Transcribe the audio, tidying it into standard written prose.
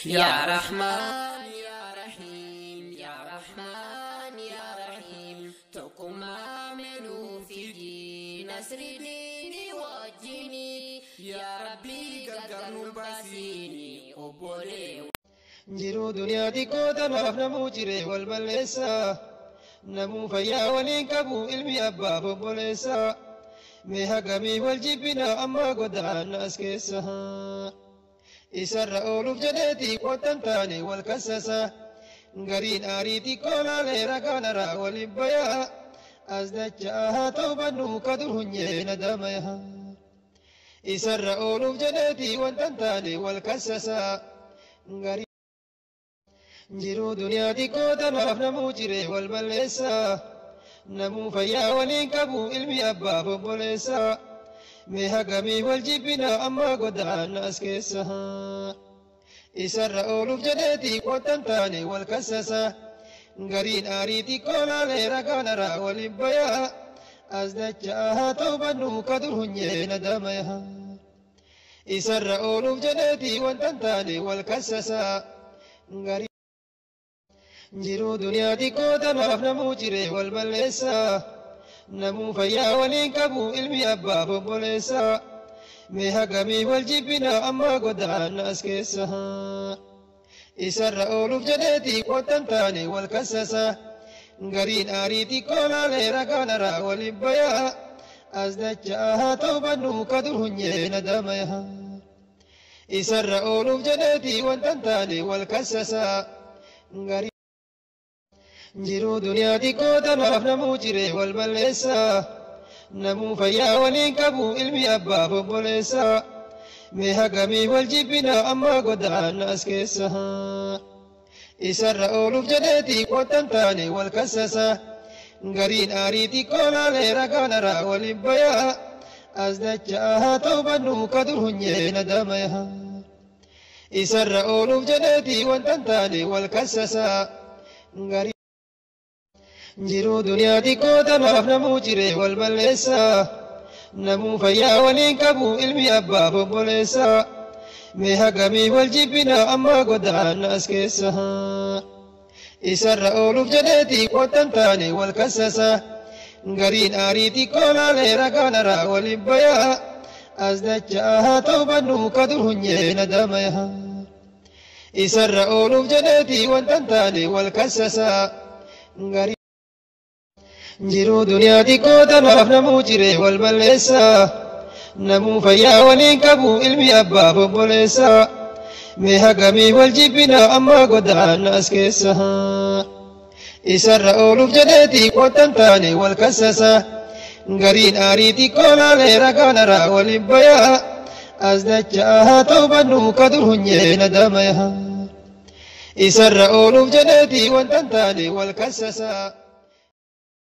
Yaa Rahmaan yaa Rahiim yaa Rahmaan yaa Rahiim tokkummaa meenuu fidi nasri diini wajjini yaa Rabbii gargar nu baasini obbolee. Jiruu duniyaa xiqqoo tanaaf namuu ciree wal balleessa. Namuu fayyaa waliin qabu ilmi abbaaf obboleessa. Mee hagamii wal jibbina amma godaanna as keessa. Isarra ooluuf jedheeti qottan taane wal kassasa. Gariin aarii xiqqoo laalee ragaanaraa waliin bayaa. As dachaa haa ta'u bannu kadur hunyee nadamaya. Isarra ooluuf jedheeti wantan taane wal kassasa. Jiruu duniyaa xiqqoo tanaaf namuu ciree wal balleessa. Namuu fayyaa waliin qabu ilmi abbaaf obboleessa. Mee hagamii wal jibbina amma godaanna as keessa. Isarra ooluuf jedheeti qottan taane wal kassasa. Gariin aarii xiqqoo laalee ragaanaraa waliin bayaa. As dachaa haa ta'u bannu kadur hunyee nadamaya. Isarra ooluuf jedheeti wantan taane wal kassasa. Jiruu duniyaa xiqqoo tanaaf namuu ciree wal balleessa. Namuu fayyaa waliin qabu ilmi abbaaf obboleessa. Mee hagamii wal jibbina amma godaanna as keessa. Isarra ooluuf jedheeti qottan taane wal kassasa. Gariin aarii xiqqoo laalee ragaanaraa waliin bayaa. As dachaa haa ta'u bannu kadur hunyee nadamaya. Isarra ooluuf jedheeti wantan taane wal kassasa. Jiruu duniyaa xiqqoo tanaaf namuu ciree wal balleessa. Namuu fayyaa waliin qabu ilmi abbaaf obboleessa. Mee hagamii wal jibbina amma godaanna as keessa. Isarra ooluuf jedheeti qottan taane wal kassasa. Gariin aarii xiqqoo laalee ragaanaraa waliin bayaa. As dachaa haa ta'u bannu kadur hunyee nadamaya. Isarra ooluuf jedheeti wantan taane wal kassasa. Jiruu duniyaa xiqqoo tanaaf namuu ciree wal balleessa. Namuu fayyaa waliin qabu ilmi abbaaf obboleessa. Mee hagamii wal jibbina amma godaanna as keessa. Isarra ooluuf jedheeti qottan taane wal kassasa. Gariin aarii xiqqoo laalee ragaanaraa waliin bayaa. As dachaa haa ta'u bannu kadur hunyee nadamaya. Isarra ooluuf jedheeti wantan taane wal kassasa. Jiruu duniyaa xiqqoo tanaaf namuu ciree wal balleessa. Namuu fayyaa waliin qabu ilmi abbaaf obboleessa. Mee hagamii wal jibbina amma godaanna as keessa. Isarra ooluuf jedheeti qottan taane wal kassasa. Gariin aarii xiqqoo laalee ragaanaraa waliin bayaa. As dachaa haa ta'u bannu kadur hunyee nadamaya. Isarra ooluuf jedheeti wantan taane wal kassasa.